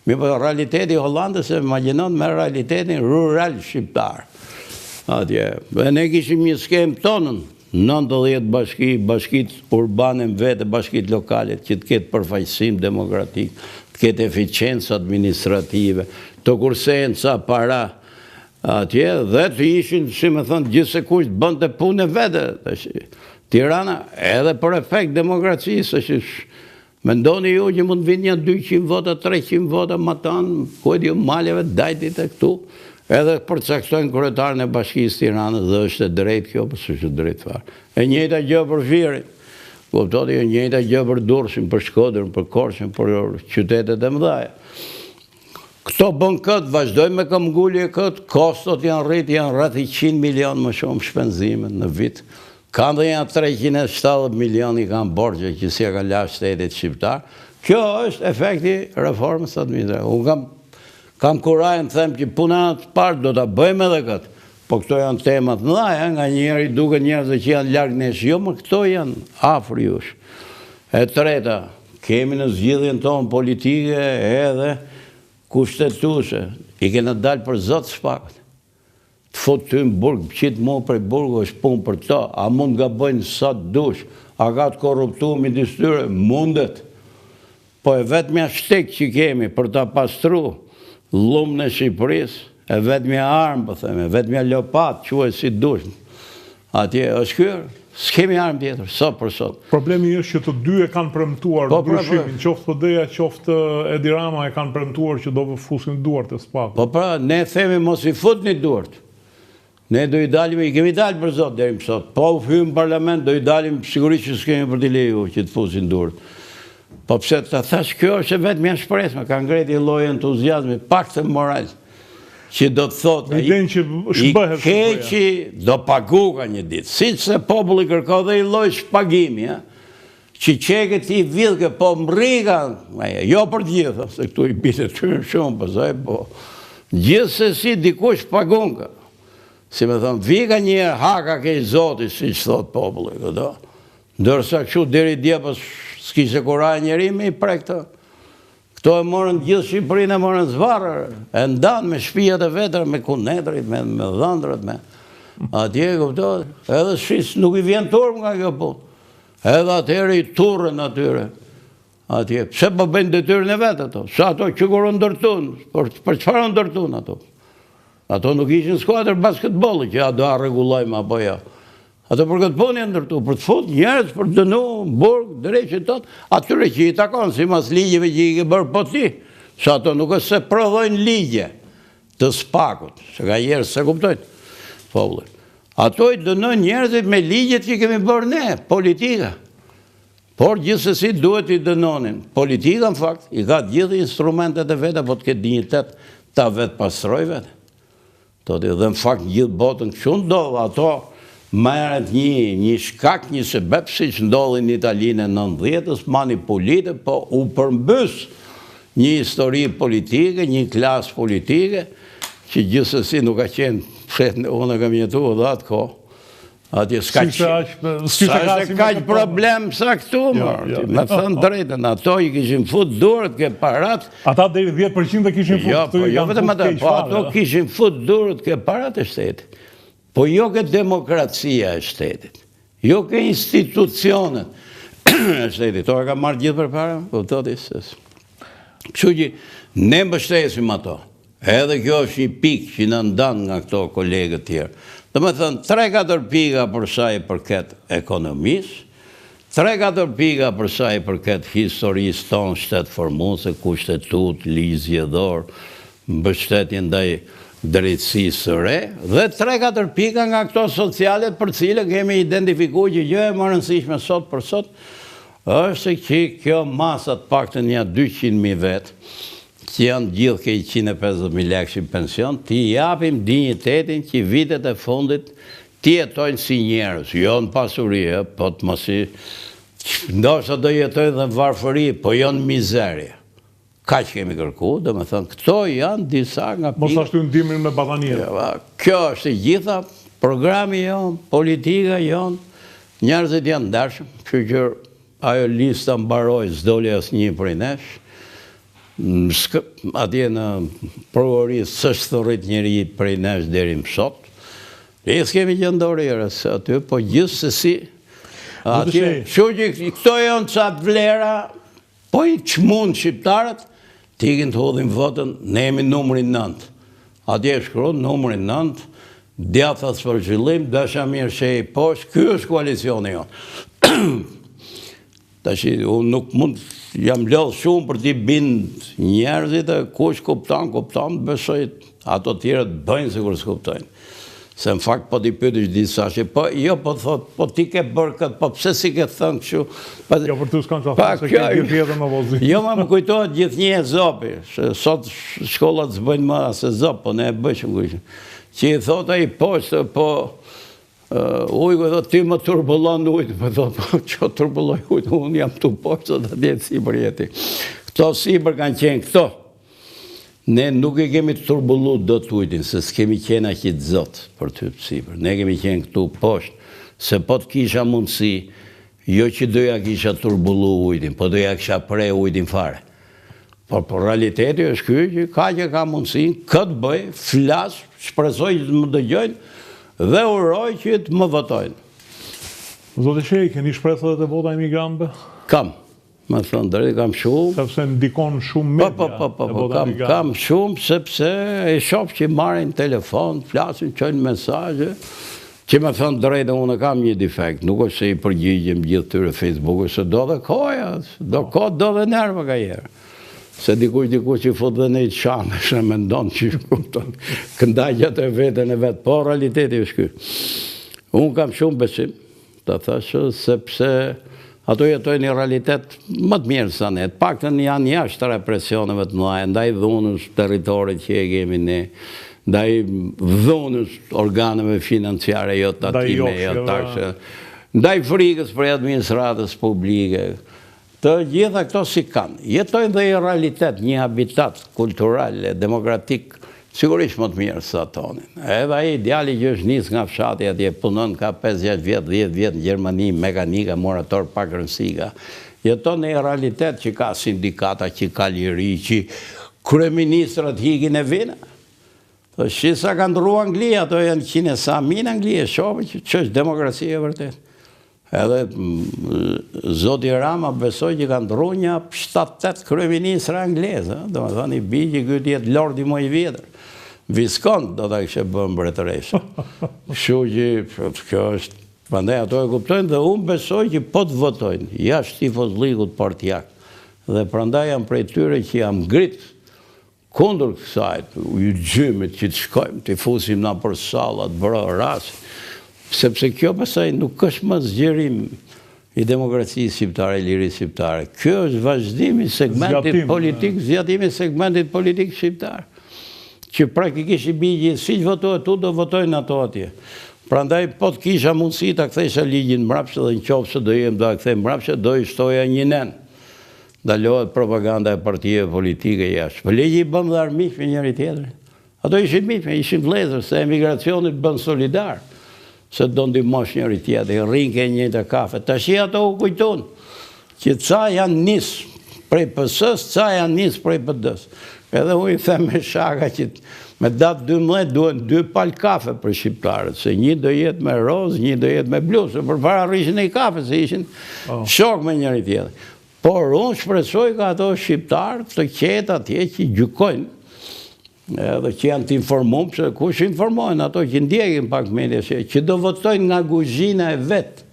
Mirëpo realiteti i Holandës e imagjinon me realitetin rural shqiptar. Atje. Dhe ne kishim një skemë tonën, 90 bashki, bashkitë urbane në vete, bashkitë lokale, që të ketë përfaqësim demokratik, të ketë eficiencë administrative, të kursehen ca para atje dhe të ishin, si me thënë, gjithsekush të bënte punën e vet. Tirana, edhe për efekt demokracisë, është Mendoni ju që mund të vinë nja 200 vota, 300 vota matanë, ku e di unë maleve, Dajtit e këtu, edhe përcaktojnë kryetarin e bashkisë Tiranës dhe është e drejtë kjo, po s'është e drejtë fare. E njëjta gjë për Fierin. Kuptoni, e njëjta gjë për Durrësin, për Shkodrën, për Korçën, për qytetet e mëdha. Këto bën këtë, vazhdojmë me këmbgulje këtë, kostot janë rritë, janë rreth 100 milion më shumë shpenzimet në vit. Kanë dhe janë 370 milion i kanë borxhe që s'ia kanë la shtetit shqiptar. Kjo është efekti reformës administrative. Unë kam, kam kurajën të them që puna të parë do ta bëjmë edhe këtë. Po këto janë tema të mëdha, nganjëherë i duken njerëzve që janë larg nesh, jo, më këto janë afër jush. E treta, kemi në zgjidhjen tonë politike edhe kushtetuese, i kena dalë për zot SPAK-ut. Të fut ty në burg, të qit mu prej burgu, është punë për to, a mund gabojnë sa të dush, a ka të korruptu midis tyre, mundet. Po e vetmja shteg që kemi për ta pastru llumin e Shqipërisë, e vetmja armë, po themi, e vetmja lopatë, quaj si dush, atje është ky, s'kemi armë tjetër, sot për sot. Problemi është që të dy e kanë premtuar po, pra, ndryshimin, po. qoftë PD-ja, qoftë Edi Rama e kanë premtuar që do fusin duart e SPAK. Po pra, ne themi mos i futni duart. Ne do i dalim, i kemi dalë për zot deri më sot. Po u hymë në parlament, do i dalim sigurisht që s'kemi për t'i leju që të fusin duart. Po pse të thash, kjo është e vetmja shpresë, më ka ngrejt një lloj entuziazmi, pak të moral, që do të thotë, i keqi do paguka një ditë. Siç se populli kërko dhe një lloj shpagimi, që qeke ti vidhke, po mrika, jo për të gjithë, se këtu i bite ty shumë, po zaj, po, gjithsesi dikush pagunka. Si me thënë, vika njëherë haka ke i zoti, siç thot populli, këto. Ndërsa kështu deri dje, po s'kishte kurajë njeri me i prek këto. Këto e morën gjithë Shqipërinë e morën zvarrë, e ndanë me shpijat e vetra, me kunetrit, me, me dhëndrët, me... Atje, kuptohet, edhe shis nuk i vjen turp nga kjo punë. Edhe atëherë i turren atyre. Atje, pse po bëjnë detyrën e vet ato? Se ato që kur u ndërtun, për, për çfarë u ndërtun ato? Ato nuk ishin skuadër basketbolli që a do a rregullojmë apo jo. Ato për këtë punë janë ndërtu, për të fut njerëz, për të dënu, burg, dreqi tot, atyre që i takon, simas ligjeve që i ke bërë po ti, se ato nuk është se prodhojnë ligje të SPAK-ut, se ka njerëz s'e kuptojnë, populli. Ato i dënojnë njerëzit me ligjet që kemi bërë ne, politika. Por gjithsesi duhet t'i dënonin. Politika në fakt i ka të gjithë instrumentet e veta, po të ketë dinjitet ta vetëpastrojë veten. Toti dhe në fakt në gjithë botën kështu ndodh, ato merret një një shkak, një sebep siç ndodhi në Italinë e 90-ës, manipulite, po u përmbys një histori politike, një klasë politike, që gjithsesi nuk ka qenë, unë e kam jetu edhe atë kohë, Atje s'ka që kaq problem sa këtu, jo, jo. me thënë drejtën, ato i kishin fut duart ke parat. Ata deri 10% dhe kishin fut jo, po, jo vetëm ata, po ato kishin fut duart ke parat e shtetit. Po jo ke demokracia e shtetit, jo ke institucionet e shtetit. To e ka marrë gjithë përpara, po të ti se. Kështu që ne mbështesim ato. Edhe kjo është një pikë që na ndan nga këto kolegët tjerë. Domethënë, 3-4 pika për sa i përket ekonomisë, 3-4 pika për sa i përket historisë tonë shtetformuese, kushtetutë, ligj zgjedhor, mbështetje ndaj drejtësisë së re, dhe 3-4 pika nga këto socialet për cilën kemi identifikuar që gjëja më e rëndësishme sot për sot është që kjo masa të paktën nja 200.000 vetë, që janë gjithë ke 150.000 lekë pension, t'i japim dinjitetin që vitet e fundit t'i jetojnë si njerëz, jo në pasuri, po të mos i... Ndoshta do jetojnë dhe në varfëri, po jo në mizerje. Kaq kemi kërku, domethënë, këto janë disa nga pikë... Mos ta shtyjnë dimrin me batanije. Jo, kjo është e gjitha, programi jonë, politika jonë, njerëzit janë ndershëm, kështu që ajo lista mbaroi, s'doli asnjë prej nesh. Atje në prokurori s'është thërrit njeri prej nesh deri më sot. Ne s'kemi gjë në dorë se aty, po gjithsesi atje, kështu që këto janë ca vlera, po i çmund shqiptarët, të ikin të hodhin votën, ne jemi numri 9. Atje shkruan numri 9, djathtas për zhvillim, Dashamir Shehi poshtë, ky është koalicioni jonë. Tashi, unë nuk mund, jam lodhë shumë për t'i bind njerëzit e kush kupton, kupton, besoj ato tjerët bëjnë sikur s'kuptojnë. Se në fakt po t'i pyetish disa që po jo po thot, po ti ke bërë këtë, po pse s'i ke thënë kështu? Pa, jo për ty s'kan çfarë thonë, se ke gjithë jetën në opozitë. Jo, më më kujtohet gjithnjë Ezopi, se sot shkollat s'bëjnë më as Ezop, po ne e bëjshim kur ishim. Që i thot ai poshtë, po Ujku i thotë, ti më turbullon ujtë, më thotë, po që turbulloj ujtë, unë jam të poshtë, dhe atje sipër je ti. Këto sipër kanë qenë këto. Ne nuk e kemi turbullu dot ujtin, se s'kemi qenë aq të zotë për të hypë sipër. Ne kemi qenë këtu poshtë, se po të kisha mundësi, jo që do ja kisha turbullu ujtin, po do ja kisha pre ujtin fare. Por, por realiteti është ky që kaq e kam mundësinë, këtë bëj, flas, shpresoj që të më dëgjojnë dhe uroj që të më votojnë. Zoti Shehi, keni shpresë edhe te vota e emigrantëve? Kam, me thënë të drejtën, kam shumë. Sepse ndikon shumë media po, po, po, po, po, kam, kam shumë, sepse e shof që marrin telefon, flasin, çojnë mesazhe, Që me thënë të drejtën unë kam një defekt, nuk është se i përgjigjem gjithë tyre Facebookut, se do dhe kohë, do kohë, do dhe nerva ka herë. Se dikush dikush që fut dhe në i të shamë, se mendon që kupton, kënaqet e veten e vet, po realiteti është ky. Unë kam shumë besim, të thashë, sepse ato jetojnë një realitet më të mirë sa ne, të paktën janë jashtë represioneve të mëdha, ndaj dhunës territorit që e kemi ne, ndaj dhunës organeve financiare, jo tatime, jo takse, ndaj frikës prej administratës publike, të gjitha këto s'i kanë. Jetojnë dhe një realitet, një habitat kultural e demokratik, sigurisht më të mirë sa tonin. Edhe ai djali që është nis nga fshati atje, punon ka 5-6 vjet, 10 vjet në Gjermani, mekanika, murator pak rëndësi ka. Jeton në një realitet që ka sindikata, që ka liri, që kryeministrat ikin e vijnë. Po shi sa ka ndrru Anglia, ato janë qind e sa mijë në Angli, e shohim që ç'është demokracia e vërtetë. Edhe zoti Rama besoj që ka ndrru nja 7-8 kryeministra anglezë, domethënë i bi që ky të jetë lordi më i vjetër. Viskont do ta kishte bërë mbretëresha. Kështu që kjo është, prandaj ato e kuptojnë dhe unë besoj që po të votojnë, jashtë tifozllikut partiak. Dhe prandaj jam prej tyre që jam ngrit Kundër kësaj ujgjymit që të shkojmë, t'i fusim nëpër salla, të brohorasim, sepse kjo pastaj nuk është më zgjerim i demokracisë shqiptare, i lirisë shqiptare. Kjo është vazhdim i segmentit politik, zgjatim i segmentit politik shqiptar. Që praktikisht i bie që siç votohet tu, do votojnë ato atje. Prandaj po të kisha mundësi ta kthejsha ligjin mbrapsht dhe në qoftë se do jem do ta kthej mbrapsht, do i shtoja një nen. Ndalohet propaganda e partive politike jashtë. Po le që i bëmë dhe armiq me njëri tjetrin. Ato ishin miq, ishin vëllezër, se emigracioni të bën solidar, se do ndihmosh njëri tjetrin, rrinë ke e njëjta kafe. Tashi ato u kujtun që ca janë nis prej PS-së, ca janë nis prej PD-së. Edhe unë i them me shaka që me datë 12 duhen dy palë kafe për shqiptarët, se një do jetë me rozë, një do jetë me blu, se përpara rrishin në një kafe, se ishin oh. shokë me njëri tjetrin. Por unë shpresoj ka ato shqiptarë të qetë atje që gjykojnë, edhe që janë të informum, se kush informohen ato që ndjekin pak media, që, që do votojnë nga kuzhina e vet,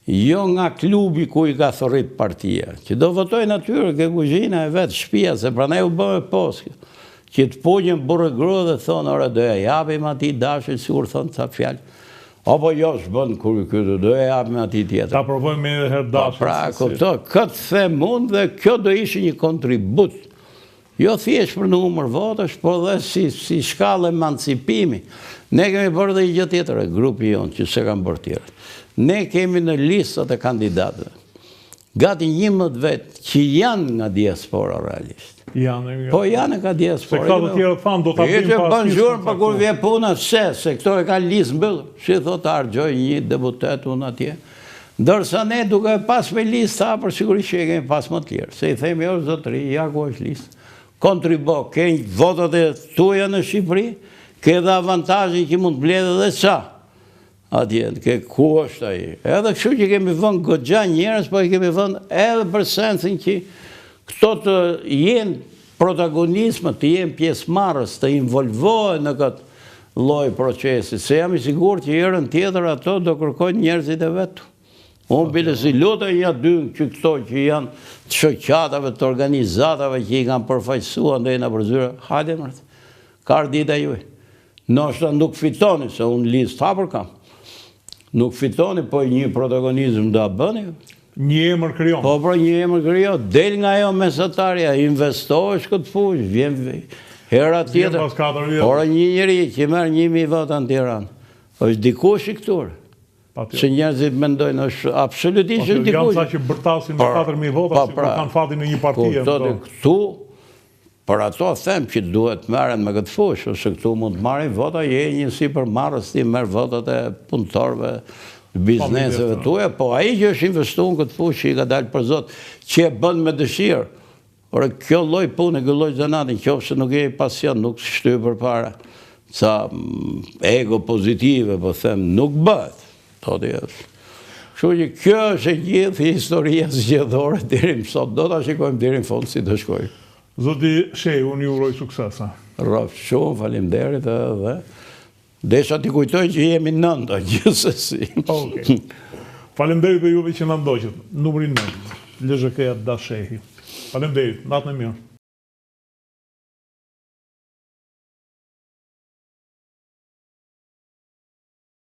jo nga klubi ku i ka thërrit partia, që do votojnë atyre ke kuzhina e vet, shpia, se prandaj u bë me postë, që të puqen burrë grua dhe thonë, ore, do ja japim atij Dashit, sikur thonë ca fjalë, Apo jo, s'bën kur ky do ja japim atij tjetër. Ta provojmë edhe herë po, Dashin. Pra, kupto, këtë them unë dhe kjo do ishte një kontribut. Jo thjesht për numër votash, po dhe si, si shkallë emancipimi. Ne kemi bërë dhe një gjë tjetër, e grupi jonë, që s'e kanë bërë tjerët. Ne kemi në listat e kandidatëve. Gati 11 vetë që janë nga diaspora realisht. Janë nga. Po janë nga diaspora. Se këta të tjerët thanë do ta bëjmë pas. Bën zhurmë po kur vjen puna se se këto e kanë listë mbyllur. Si thotë harxhoj një deputet unë atje. Ndërsa ne duke e pas me listë hapur, sigurisht që e kemi pas më të lirë, se i themi o zotëri, ja ku është listë, kontribo, ke votat e tuja në Shqipëri, ke dhe avantazhin që mund të mbledhë edhe ca, atje, ke ku është ai. Edhe kështu që kemi vënë goxha njerëz, po i kemi vënë edhe për sensin që këto të jenë protagonizmë, të jenë pjesëmarrës, të involvohen në këtë lloj procesi, se jam i sigurt që herën tjetër ato do kërkojnë njerëzit e vet. Unë biles i lutem nja dy që këto që janë të shoqatave, të organizatave që i kanë përfaqësuar andej nëpër zyra, hajde mërë, ka ardhë dita juaj. Ndoshta nuk fitoni, se unë listë hapur kam. Nuk fitoni, po një protagonizëm do bëni. Një emër krijon. Po, pra një emër krijon. Del nga ajo mesatarja, investohesh këtë fushë, vjen hera tjetër. Vjen pas 4 vjetë. Por një njeri që merr 1000 vota në Tiranë, është dikush i këtyre. Se njerëzit mendojnë është absolutisht është dikush. Janë ca që bërtasin me 4000 vota, sikur pra, kanë fatin e një partie. Këtu, Për ato them që duhet të merren me këtë fushë, ose këtu mund të marrin vota, je një sipërmarrës ti merr votat e punëtorëve, të bizneseve tuaja, po ai që është investuar në këtë fushë që i ka dalë për zot, që e bën me dëshirë. Por kjo lloj pune, kjo lloj zanati, qoftë se nuk je i pasion, nuk të shty përpara, ca mm, ego pozitive, po them, nuk bëhet. Thotë është. Kështu që kjo është e gjithë historia zgjedhore deri më sot. Do ta shikojmë deri në fund si do shkojë. Zoti Shehu, unë ju uroj suksese. Rroftë shumë, faleminderit edhe. Desha t'i kujtoj që jemi nënta, gjithsesi. Okej. Faleminderit dhe juve që na ndoqët. Numri 9, LZHK-ja Dash Shehi. Faleminderit, natën e mirë.